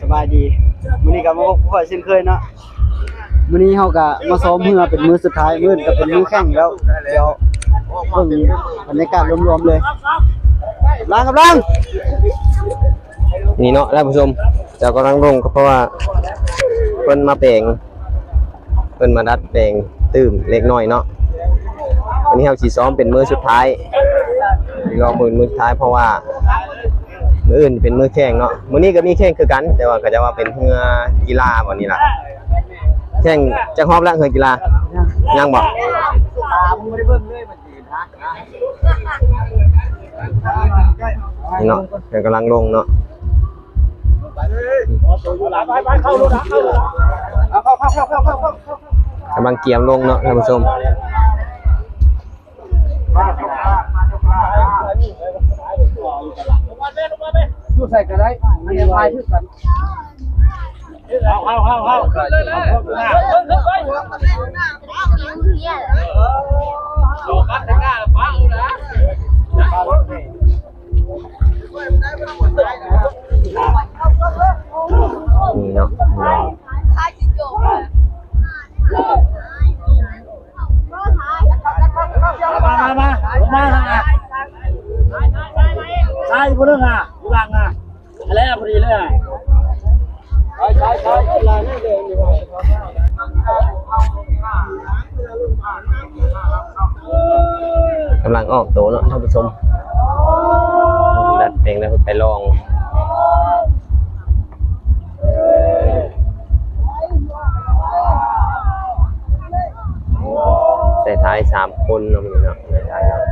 ສະບາຍດີ ມື້ນີ້ກໍມາພົບກັບຂ້ອຍເຊັ່ນເຄີຍເນາະ. ມື້ນີ້ເຮົາກໍມາຊ້ອມເຮືອເປັນມື້ສຸດທ້າຍ ມື້ອື່ນກໍເປັນມື້ແຂ່ງແລ້ວ. ດຽວເບິ່ງບັນຍາກາດລວມໆເລີຍ. ລ້າງ ກຳລັງ ນີ້ເນາະທ່ານຜູ້ຊົມ ເຈົ້າກຳລັງລົງ ກໍເພາະວ່າເພິ່ນມາແປງ ເພິ່ນມາດັດແປງຕື່ມເລັກນ້ອຍເນາະ. ວັນນີ້ເຮົາຊິຊ້ອມເປັນມື້ສຸດທ້າຍ ລອງເບິ່ງມື້ສຸດທ້າຍ ເພາະວ່າມື້ອື່ນເປັນມື້ແຂ່ງເນາະ. ມື້ນີ້ກໍມີແຂ່ງຄືກັນ ແຕ່ວ່າເຂົາເຈົ້າວ່າເປັນເຮືອກິລາບໍ່ນີ້ລະ. ແຂ່ງຈັກຮອບແລ້ວເຮືອກິລາ? ຍັງບໍ່? ນີ້ເນາະ ເພິ່ນກຳລັງລົງເນາະ ກຳລັງກຽມລົງເນາະທ່ານຜູ້ຊົມ. ຢູ່ໃສກໍໄດ້ ມັນຍັງພາຍຄືກັນ. ນີ້ເນາະ ມາ ມາ ມາ ມາ ມາ ຊາຍຜູ້ໜຶ່ງ ອ່ະ ຫຼັງ ອ່ະ ແລ້ວພໍດີເລີຍ ອ່ະ ໄປ ໄປ ໄປ ກຳລັງອອກໂຕເນາະທ່ານຜູ້ຊົມ ດັດແປງແລ້ວໄປລອງ ໃສ່ທ້າຍສາມຄົນເນາະ ມື້ນີ້ເນາະ ໃສ່ທ້າຍເນາະ.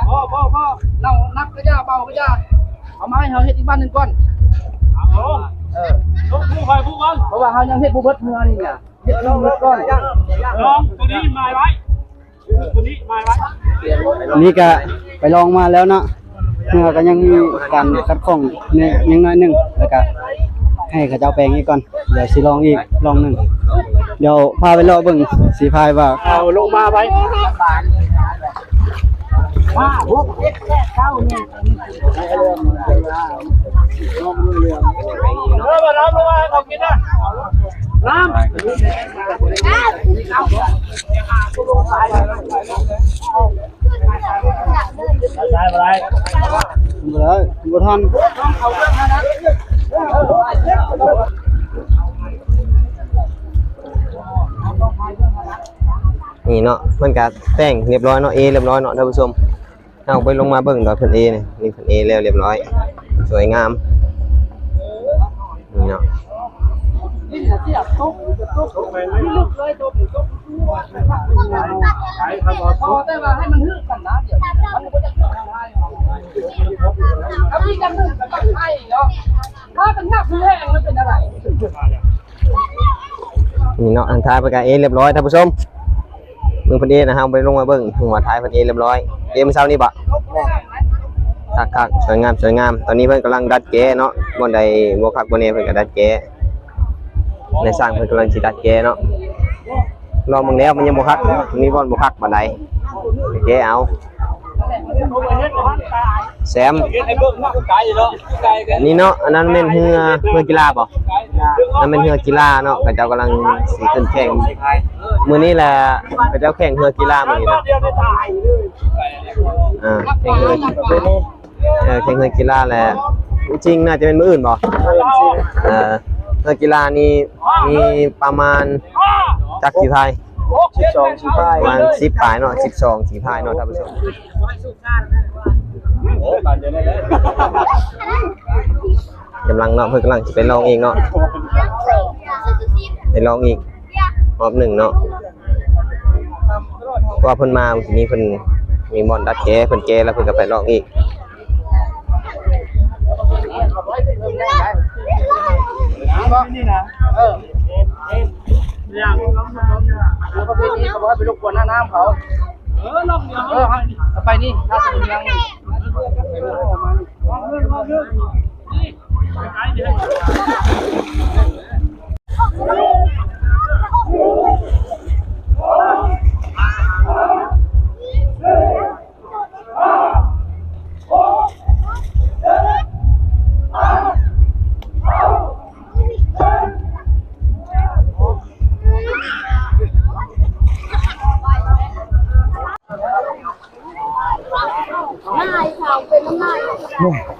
ບໍ່ ບໍ່ ບໍ່ ເຮົາໜັກກໍຢ່າ ເບົາກໍຢ່າ ເອົາມາໃຫ້ເຮົາເຮັດອີກບ້ານໜຶ່ງກ່ອນ. ເອີ ເພາະວ່າເຮົາຍັງເຮັດບໍ່ເບິດເຮືອນີ້ນະ ເຮັດໃຫ້ເບິດກ່ອນ. ລອງໂຕນີ້ໝາຍໄວ້ ນີ້ກະໄປລອງມາແລ້ວເນາະ ເຮືອກະຍັງມີການຂັດຂ້ອງແດ່ ຍັງໜ້ອຍໜຶ່ງ ແລ້ວກະໃຫ້ເຂົາເຈົ້າແປງອີກກ່ອນ ດຽວຊິລອງອີກລອງໜຶ່ງ ດຽວພາໄປເລາະເບິ່ງ ຊິພາໄປວ່າ ເອົາລົງມາໄວ້ ຫ້າ ຫົກ ເຈັດ ແປດ ເກົ້າ ໜຶ່ງ. ນີ້ເນາະ ເພິ່ນກະແຕ່ງຮຽບຮ້ອຍເນາະ ເອ ຮຽບຮ້ອຍເນາະທ່ານຜູ້ຊົມ. ເຮົາໄປລົງມາເບິ່ງຕອນເພິ່ນເອນີ້ ນີ້ເພິ່ນເອແລ້ວຮຽບຮ້ອຍ ສວຍງາມ ນີ້ເນາະ. ນີ້ເນາະ ທາງທ້າຍເພິ່ນກະເອຮຽບຮ້ອຍທ່ານຜູ້ຊົມ. ມື້ເພິ່ນເອນະ ເຮົາບໍ່ໄດ້ລົງມາເບິ່ງ ຫົວທ້າຍເພິ່ນເອຮຽບຮ້ອຍ ເອມື້ເຊົ້ານີ້ບໍ? ຄັກໆ ສວຍງາມ ສວຍງາມ. ຕອນນີ້ເພິ່ນກຳລັງດັດແກ້ເນາະ ບ່ອນໃດບໍ່ຄັກບໍ່ແນ່ເພິ່ນກະດັດແກ້ ນາຍຊ່າງເພິ່ນກຳລັງຊິດັດແກ້ເນາະ. ລອງເບິ່ງແລ້ວມັນຍັງບໍ່ຄັກ ມີບ່ອນບໍ່ຄັກປານໃດ ແກ້ເອົາ. ແຊມ ນີ້ເນາະ ອັນນັ້ນແມ່ນເຮືອ ເຮືອກິລາບໍ? ນັ້ນແມ່ນເຮືອກິລາເນາະ ເຂົາເຈົ້າກຳລັງຊິຂຶ້ນແຂ່ງ ມື້ນີ້ແຫຼະ ເຂົາເຈົ້າແຂ່ງເຮືອກິລາມື້ນີ້ນະ. ອ່າ ແຂ່ງເຮືອ ເອີ ແຂ່ງເຮືອກິລາແຫຼະ. ຈິງໜ້າຈະແມ່ນມື້ອື່ນບໍ່? ເອີ ເອີ ນັກກິລານີ້ມີປະມານຈັກສີພາຍ? ສິບສອງສີພາຍ ປະມານສິບປາຍເນາະ ສິບສອງສີພາຍເນາະທ່ານຜູ້ຊົມ. ກຳລັງເນາະ ເພິ່ນກຳລັງຊິໄປລອງອີກເນາະ ໄປລອງອີກຮອບໜຶ່ງເນາະ ເພາະວ່າເພິ່ນມາມື້ກີ້ນີ້ ເພິ່ນມີບ່ອນດັດແກ້ ເພິ່ນແກ້ແລ້ວເພິ່ນກໍໄປລອງອີກ. ເອີ ແລ້ວປະເພດນີ້ກໍບໍ່ໃຫ້ໄປລົບກວນໜ້ານ້ຳເຂົາ. ເອີ ລອງດຽວ ເອີ ເຮົາໄປນີ້ ລາຊະບຸນເມືອງນີ້.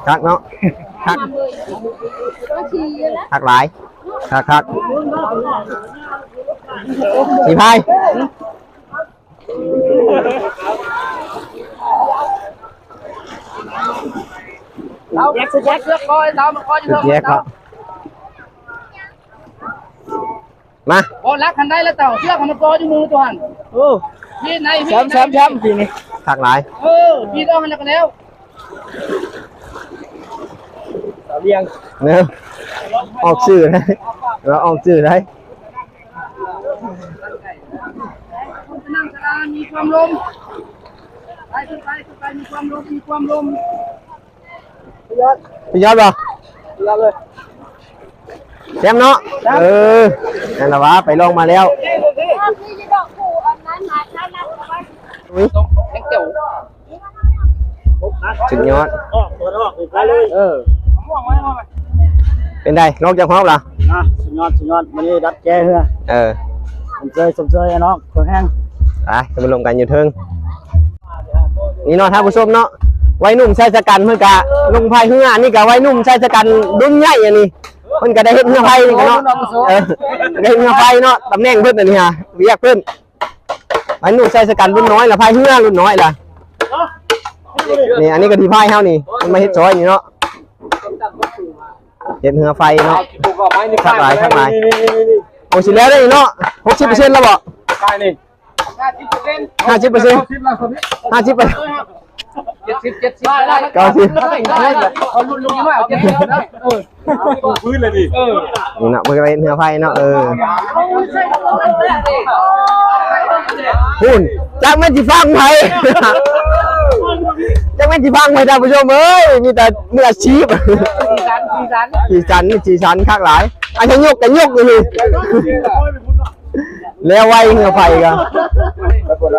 ຄັກເນາະ ຄັກ ຄັກຫຼາຍ ຄັກໆ ສີພາຍ. ເອົາ ແຈກ ແຈກ ເອົາ ມັນກໍຢູ່ ແຈກເນາະ ມາ ບໍ່ລັກຫັ້ນໄດ້ລະເຕົ້າ ເຊືອກມັນກໍຢູ່ມືຕົວຫັ້ນ. ໂອ້ ພີ້ໃນ ແຊມ ພີ້ໃນ ແຊມ ແຊມ ປີນີ້ ຄັກຫຼາຍ ເອີ ພີ້ອອກຫັ້ນລະກໍແລ້ວ. ສາວລຽງ ເນາະ ອອກຊື່ໄດ້ ລາວອອກຊື່ໄດ້. ມີຄວາມລົມ ໄປ ຂຶ້ນໄປ ຂຶ້ນໄປ ມີຄວາມລົມ ມີຄວາມລົມ. ສຸດຍອດ ສຸດຍອດບໍ່? ສຸດຍອດເລີຍ ແຊມເນາະ ແຊມ ເອີ ນັ້ນລະວ່າໄປລອງມາແລ້ວ. ສຸດຍອດ ອອກຕົວອອກໄປເລີຍ ເອີ ເປັນໃດ ລອງຈັກຮອບລະ? ອ່ະ ສຸດຍອດ ສຸດຍອດ ມື້ນີ້ດັດແກ້ເຮືອ ເອີ ຊົມເຊີຍ ຊົມເຊີຍອ້າຍນ້ອງ ເບິ່ງແຮງ ໄປ ຈະມາລົມກັນຢູ່ເທິງ ນີ້ເນາະທ່ານຜູ້ຊົມເນາະ ໄວໜຸ່ມຊາຍຊະກັນເພິ່ນກະລົງພາຍເຮືອ ອັນນີ້ກະໄວໜຸ່ມຊາຍຊະກັນລຸ້ນໃຫຍ່ ອັນນີ້ເພິ່ນກະໄດ້ເຮັດເຮືອໄຟນີ້ກະເນາະ ເອີ ໄດ້ເຮັດເຮືອໄຟເນາະ ຕຳແໜ່ງເພິ່ນອັນນີ້ຫາ ວຽກເພິ່ນ ໄວໜຸ່ມຊາຍຊະກັນລຸ້ນນ້ອຍລະ ພາຍເຮືອລຸ້ນນ້ອຍລະ ນີ້ ອັນນີ້ກະທີ່ພາຍເຮົານີ້ ເພິ່ນມາເຮັດຊ່ອຍນີ້ເນາະ ເຮັດເຮືອໄຟເນາະ ຄັກຫຼາຍ ຄັກຫຼາຍ ໂອ ຊິແລ້ວເດ້ເນາະ ຫົກສິບເປີເຊັນແລ້ວບໍ່? ນີ້ ຫ້າສິບເປີເຊັນ ຫ້າສິບເປີເຊັນ ຫ້າສິບເປີເຊັນ ເຈັດສິບ ເຈັດສິບ ເກົ້າສິບ ເຂົາລຸ້ນລົງມາເຈັດສິບແລ້ວ ເອີ ຟື້ນເລີຍດິ ເອີ ນີ້ເນາະ ເພິ່ນກະເຮັດເຮືອໄຟເນາະ ເອີ ພຸ້ນ ຈັກແມ່ນຊິຟັງໃຜ ຈັກແມ່ນຊິຟັງໃຜ ທ່ານຜູ້ຊົມເອີຍ ມີແຕ່ມືອາຊີບ ສີສັນ ສີສັນ ສີສັນ ສີສັນຄັກຫຼາຍ ອາ ຈະຍົກກະຍົກຢູ່ນີ້ ແລ້ວໄວເຮືອໄຟກະ ເພິ່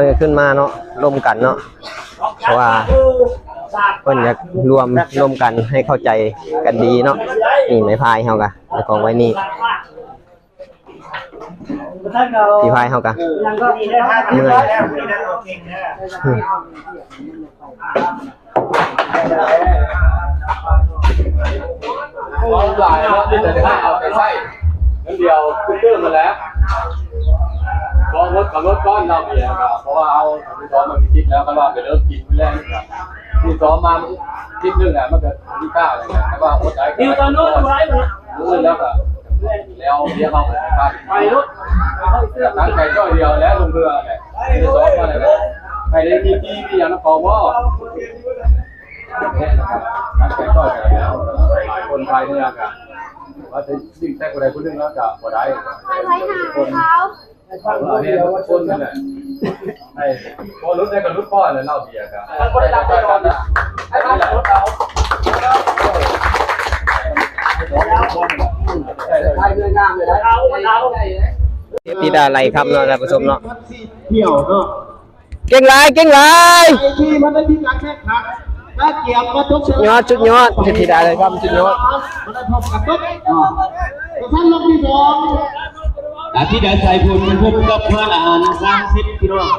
ນກະຂຶ້ນມາເນາະ ລົມກັນເນາະ ເພາະວ່າເພິ່ນຢາກລວມ ລວມກັນໃຫ້ເຂົ້າໃຈກັນດີເນາະ ນີ້ໄມ້ພາຍເຮົາກະໄດ້ຂອງໄວ້ນີ້ ທີ່ພາຍເຮົາກະເມື່ອຍ. ເວົ້າຫຼາຍເນາະ ມີແຕ່ໃຫ້ເອົາໄປໃຊ້ ເງິນດຽວຄືເຕີມຫັ້ນແຫຼະ ກໍລົດ ກໍລົດກ້ອນເຮົານີ້ແຫຼະ ເພາະວ່າເຮົາໄປຊ້ອມມັນຜິດແລ້ວ ຄັນວ່າໄປເລີກກິນມື້ແລງ ທີ່ຊ້ອມມາທິດໜຶ່ງອະ ມັນກະມີຄ່າແລ້ວ ຄັນວ່າອົດໄດ້ ມື້ອື່ນແລ້ວກະ ແລ້ວວຽກເຮົາໄປ ໄປລົດ ຕັ້ງໃຈຊ່ອຍດຽວແຫຼະ ລົງເຮືອແຫຼະ ໄປຊ້ອມມາແລ້ວ ໃຫ້ໄດ້ມີທີ່ມີຫຍັງນຳເຂົາບໍ່? ແມ່ນແຫຼະຄັບ ຕັ້ງໃຈຊ່ອຍກັນແລ້ວ ຄົນພາຍເຮືອກະ ວ່າຊິດຶງແຕ່ຜູ້ໃດຜູ້ໜຶ່ງແລ້ວກະບໍ່ໄດ້ ຄົນ ເອີ ແມ່ນທຸກຄົນນັ້ນແຫຼະ ໃຫ້ ພໍຫຼຸດໄດ້ກະຫຼຸດ ພໍແລ້ວເນາະ ເບຍກະ ມັນບໍ່ໄດ້ຮັບໄປກ່ອນນະ ໃຫ້ມັນລົດເອົາ ໃຫ້ມັນລົດເອົາ ໃຫ້ເຮືອຍາມເລີຍ ເອົາ ເອົາ ຕິດຕາໄລ່ຄຳເນາະ ທ່ານຜູ້ຊົມເນາະ ທ່ຽວເນາະ ເກັ່ງຫຼາຍ ເກັ່ງຫຼາຍ ທີ່ມັນໄດ້ມີການແຂ່ງຂັນ ນັກກຽມມາຕົກ ສຸດຍອດ ສຸດຍອດ ເສດຖີດາໄລ່ຄຳ ສຸດຍອດ ມັນໄດ້ພົບກັນຕົກ ອ່າ ສະຊັ້ນລົບທີສອງ ອາທິດາໄຊພຸນ ພົບກັບພານອາຫານ ສາມສິບ ພີ່ນ້ອງ.